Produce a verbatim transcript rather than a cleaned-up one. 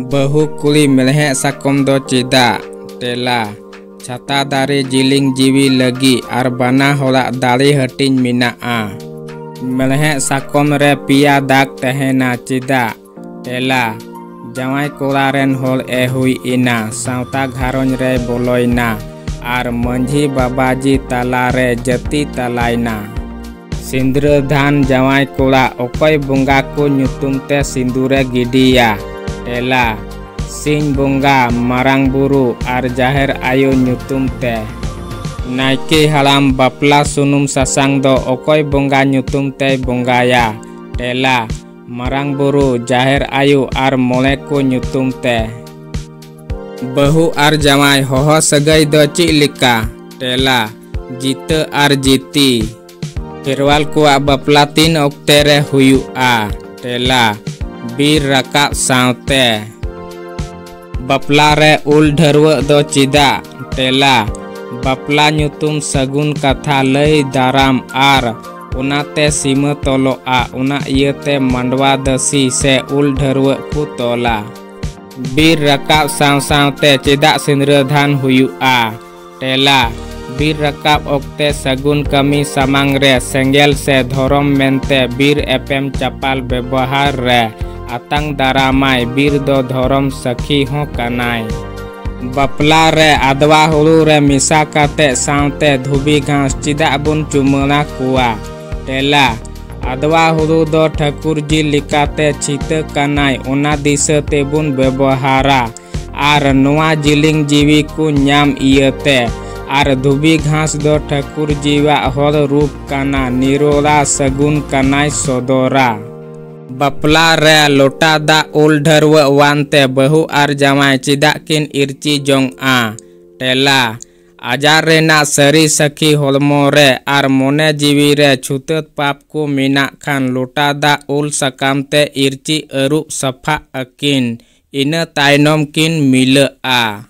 ᱵᱟᱹᱦᱩ ᱠᱩᱲᱤ ᱢᱮᱲᱦᱮᱫ ᱥᱟᱠᱚᱢ ᱫᱚ ᱪᱮᱫᱟᱜ? ᱛᱮᱞᱟ, ᱪᱷᱟᱛᱟ ᱫᱟᱨᱮ ᱡᱤᱞᱤᱧ ᱡᱤᱣᱤ ᱞᱟᱹᱜᱤᱫ ᱟᱨ ᱵᱟᱱᱟ ᱦᱚᱲᱟᱜ ᱫᱟᱲᱮ ᱦᱟᱹᱴᱤᱧ ᱢᱮᱱᱟᱜᱼᱟ᱾ ᱢᱮᱲᱦᱮᱫ ᱥᱟᱠᱚᱢ ᱨᱮ ᱯᱮᱭᱟ ᱫᱟᱜᱽ ᱛᱟᱦᱮᱱᱟ ᱪᱮᱫᱟᱜ? ᱛᱮᱞᱟ, ᱡᱟᱶᱟᱭ ᱠᱚᱲᱟ ᱨᱮᱱ ᱦᱚᱲ ᱮ ᱦᱩᱭ ᱮᱱᱟ, ᱥᱟᱶᱛᱟ ᱜᱷᱟᱨᱚᱸᱡᱽ ᱨᱮᱭ ᱵᱚᱞᱚᱭᱮᱱᱟ ᱟᱨ ᱢᱟᱹᱡᱷᱤ ᱵᱟᱵᱟᱡᱤ ᱛᱟᱞᱟᱨᱮ ᱡᱟᱹᱛᱤ ᱛᱟᱞᱟᱭᱮᱱᱟ᱾ ᱥᱤᱸᱫᱽᱨᱟᱹᱫᱷᱟᱱ ᱡᱟᱶᱟᱭ ᱠᱚᱲᱟ ᱚᱠᱚᱭ ᱵᱚᱸᱜᱟ ᱠᱚ ᱧᱩᱛᱩᱢ ᱛᱮ ᱥᱤᱸᱫᱩᱨᱮ ᱜᱤᱰᱤᱭᱟ? ᱛᱮᱞᱟ, ᱥᱤᱧ ᱵᱚᱸᱜᱟ, ᱢᱟᱨᱟᱝ ᱵᱩᱨᱩ ᱟᱨ ᱡᱟᱦᱮᱨ ᱟᱭᱳ ᱧᱩᱛᱩᱢ ᱛᱮ᱾ ᱱᱟᱭᱠᱮ ᱦᱟᱲᱟᱢ ᱵᱟᱯᱞᱟ ᱥᱩᱱᱩᱢ ᱥᱟᱥᱟᱝ ᱫᱚ ᱚᱠᱚᱭ ᱵᱚᱸᱜᱟ ᱧᱩᱛᱩᱢ ᱛᱮᱭ ᱵᱚᱸᱜᱟᱭᱟ? ᱛᱮᱞᱟ, ᱢᱟᱨᱟᱝ ᱵᱩᱨᱩ, ᱡᱟᱦᱮᱨ ᱟᱭᱳ ᱟᱨ ᱢᱚᱬᱮ ᱠᱚ ᱧᱩᱛᱩᱢ ᱛᱮ᱾ ᱵᱟᱹᱦᱩ ᱟᱨ ᱡᱟᱶᱟᱭ ᱦᱚᱦᱚ ᱥᱟᱹᱜᱟᱹᱭ ᱫᱚ ᱪᱮᱫ ᱞᱮᱠᱟ? ᱛᱮᱞᱟ, ᱡᱤᱛᱟᱹ ᱟᱨ ᱡᱤᱛᱤ᱾ ᱠᱷᱮᱨᱣᱟᱞ ᱠᱚᱣᱟᱜ ᱵᱟᱯᱞᱟ ᱛᱤᱱ ᱚᱠᱛᱮ ᱨᱮ ᱦᱩᱭᱩᱜᱼᱟ? ᱛᱮᱞᱟ, ᱵᱤᱨ ᱨᱟᱠᱟᱵ ᱥᱟᱶᱛᱮ᱾ ᱵᱟᱯᱞᱟ ᱨᱮ ᱩᱞ ᱰᱷᱟᱹᱨᱣᱟᱹᱜ ᱫᱚ ᱪᱮᱫᱟᱜ? ᱛᱮᱞᱟ, ᱵᱟᱯᱞᱟ ᱧᱩᱛᱩᱢ ᱥᱟᱹᱜᱩᱱ ᱠᱟᱛᱷᱟ ᱞᱟᱹᱭ ᱫᱟᱨᱟᱢ ᱟᱨ ᱚᱱᱟᱛᱮ ᱥᱤᱢᱟᱹ ᱛᱚᱞᱚᱜᱼᱟ, ᱚᱱᱟ ᱤᱭᱟᱹᱛᱮ ᱢᱟᱰᱣᱟ ᱫᱟᱹᱥᱤ ᱥᱮ ᱩᱞ ᱰᱷᱟᱹᱨᱣᱟᱹᱜ ᱠᱚ ᱛᱚᱞᱟ᱾ ᱵᱤᱨ ᱨᱟᱠᱟᱵ ᱥᱟᱶ ᱥᱟᱶᱛᱮ ᱪᱮᱫᱟᱜ ᱥᱤᱸᱫᱽᱨᱟᱹᱫᱷᱟᱱ ᱦᱩᱭᱩᱜᱼᱟ? ᱛᱮᱞᱟ, ᱵᱤᱨ ᱨᱟᱠᱟᱵ ᱚᱠᱛᱮ ᱥᱟᱹᱜᱩᱱ ᱠᱟᱹᱢᱤ ᱥᱟᱢᱟᱝ ᱨᱮ ᱥᱮᱸᱜᱮᱞ ᱥᱮ ᱫᱷᱚᱨᱚᱢ ᱢᱮᱱᱛᱮ ᱵᱤᱨ ᱮᱯᱮᱢ ᱪᱟᱯᱟᱞ ᱵᱮᱵᱚᱦᱟᱨ ᱨᱮ ᱟᱛᱟᱝ ᱫᱟᱨᱟᱢᱟᱭ, ᱵᱤᱨ ᱫᱚ ᱫᱷᱚᱨᱚᱢ ᱥᱟᱹᱠᱷᱤ ᱦᱚᱸ ᱠᱟᱱᱟᱭ᱾ ᱵᱟᱯᱞᱟ ᱨᱮ ᱟᱫᱽᱣᱟ ᱦᱩᱲᱩ ᱨᱮ ᱢᱮᱥᱟ ᱠᱟᱛᱮ ᱥᱟᱶᱛᱮ ᱫᱷᱩᱵᱤ ᱜᱷᱟᱸᱥ ᱪᱮᱫᱟᱜ ᱵᱚᱱ ᱪᱩᱢᱟᱹᱲᱟ ᱠᱚᱣᱟ? ᱛᱮᱞᱟ, ᱟᱫᱽᱣᱟ ᱦᱩᱲᱩ ᱫᱚ ᱴᱷᱟᱹᱠᱩᱨ ᱡᱤ ᱞᱮᱠᱟᱛᱮ ᱪᱷᱤᱛᱟᱹ ᱠᱟᱱᱟᱭ, ᱚᱱᱟ ᱫᱤᱥᱟᱹ ᱛᱮᱵᱚᱱ ᱵᱮᱵᱚᱦᱟᱨᱟ ᱟᱨ ᱱᱚᱣᱟ ᱡᱤᱞᱤᱧ ᱡᱤᱣᱤ ᱠᱚ ᱧᱟᱢ ᱤᱭᱟᱹᱛᱮ᱾ ᱟᱨ ᱫᱷᱩᱵᱤ ᱜᱷᱟᱸᱥ ᱫᱚ ᱴᱷᱟᱹᱠᱩᱨ ᱡᱤᱣᱟᱜ ᱦᱚᱨ ᱨᱩᱯ ᱠᱟᱱᱟ, ᱱᱤᱨᱚᱲᱟ ᱥᱟᱹᱜᱩᱱ ᱠᱟᱱᱟᱭ ᱥᱚᱫᱚᱨᱟ᱾ ᱵᱟᱯᱞᱟ ᱨᱮ ᱞᱚᱴᱟ ᱫᱟᱜ ᱩᱞ ᱰᱷᱟᱹᱨᱣᱟᱹᱜ ᱣᱟᱱᱛᱮ ᱵᱟᱹᱦᱩ ᱟᱨ ᱡᱟᱶᱟᱭ ᱪᱮᱫᱟᱜ ᱠᱤᱱ ᱤᱨᱪᱤ ᱡᱚᱝᱼᱟ? ᱛᱮᱞᱟ, ᱟᱡᱟᱨ ᱨᱮᱱᱟᱜ ᱥᱟᱹᱨᱤ ᱥᱟᱹᱠᱷᱤ ᱦᱚᱲᱢᱚ ᱨᱮ ᱟᱨ ᱢᱚᱱᱮ ᱡᱤᱣᱤ ᱨᱮ ᱪᱷᱩᱛᱟᱹᱛ ᱯᱟᱯ ᱠᱚ ᱢᱮᱱᱟᱜ ᱠᱷᱟᱱ ᱞᱚᱴᱟ ᱫᱟᱜ ᱩᱞ ᱥᱟᱠᱟᱢ ᱛᱮ ᱤᱨᱪᱤ ᱟᱹᱨᱩᱵ ᱥᱟᱯᱷᱟᱜ ᱟᱹᱠᱤᱱ, ᱤᱱᱟᱹ ᱛᱟᱭᱱᱚᱢ ᱠᱤᱱ ᱢᱤᱞᱟᱹᱜᱼᱟ᱾